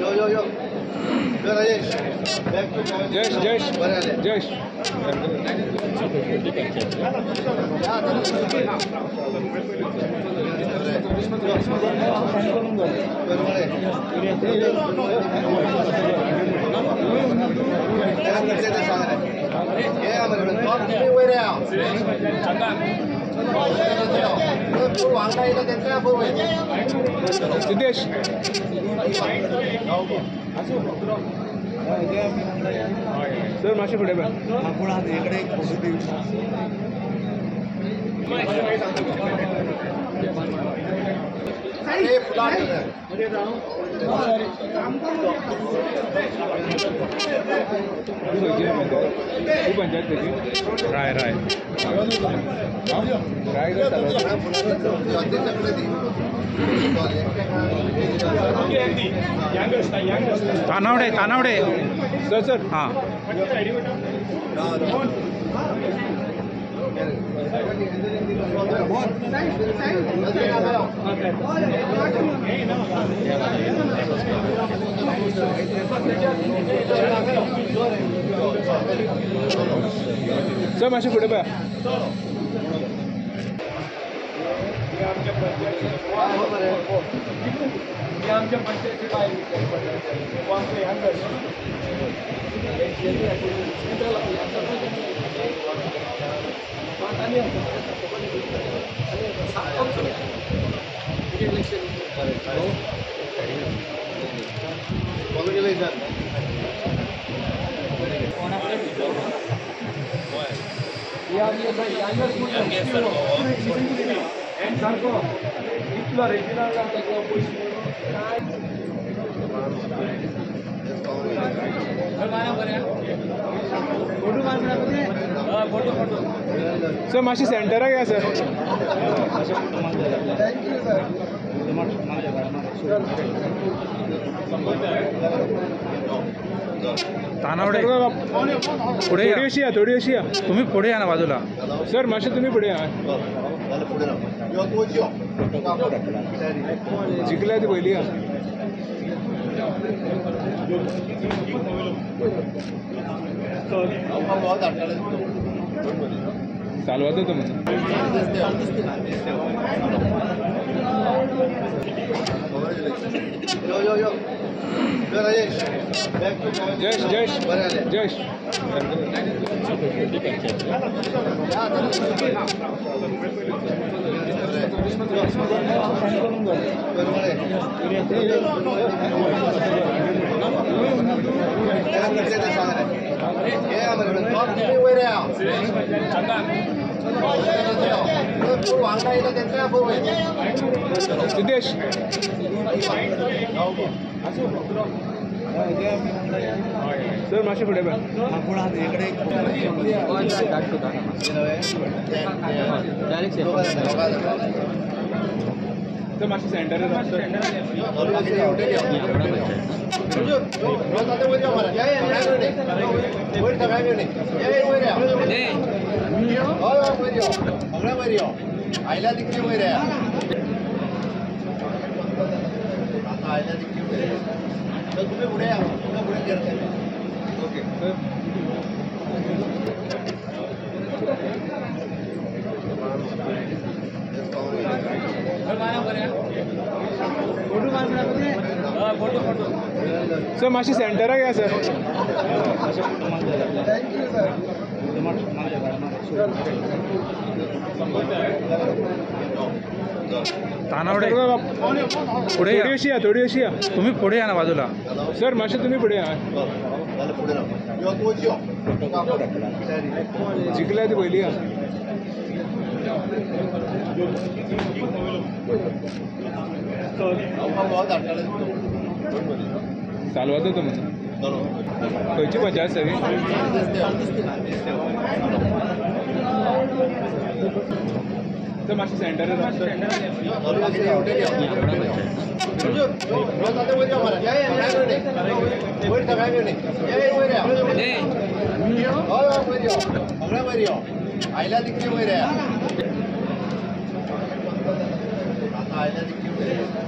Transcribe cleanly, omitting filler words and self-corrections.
Yo yo yo. Rajesh. Jayesh Jayesh Jayesh. Siddhesh sir मातशें फुडें पंचायत राय राय राय Tanavade Tanavade sir sir हां sir मातशें फुडें पळय. आमच्या पंचायती सर मातशें सेंटराक या sir. Thank you sir. Tanavade पुढे थोडी अशी या, थोडी अशी या. तुम्ही पुढे या ना बाजूला. सर मातशें तुम्ही फुडें या. जिखल्या ती पयली या. चालवता तो म्हणून. यो यो यो. राजेश जयेश जयेश जयेश. सिद्धेश सर मातशें फुडें पळय. सर मातशें सेंटराक आयल्या तिकडे वयर आता आयल्या तिकडे वयर तर तुम्ही पुढे या, तुमच्या पुढे गेलं. Okay sir. Sir मातशें सेंटराक या sir. Thank you sir. Tanavade पुढे थोडी अशी या, थोडी अशी या. तुम्ही पुढे या ना बाजूला. सर मातशें तुम्ही फुडें या. जिखल्या ती पयली या. चालवता तो म्हणून. खंयची पंचायत सर? सर मातशें सेंटराक आयल्या तिकडे वयर आता आयल्या तिकडे वयर.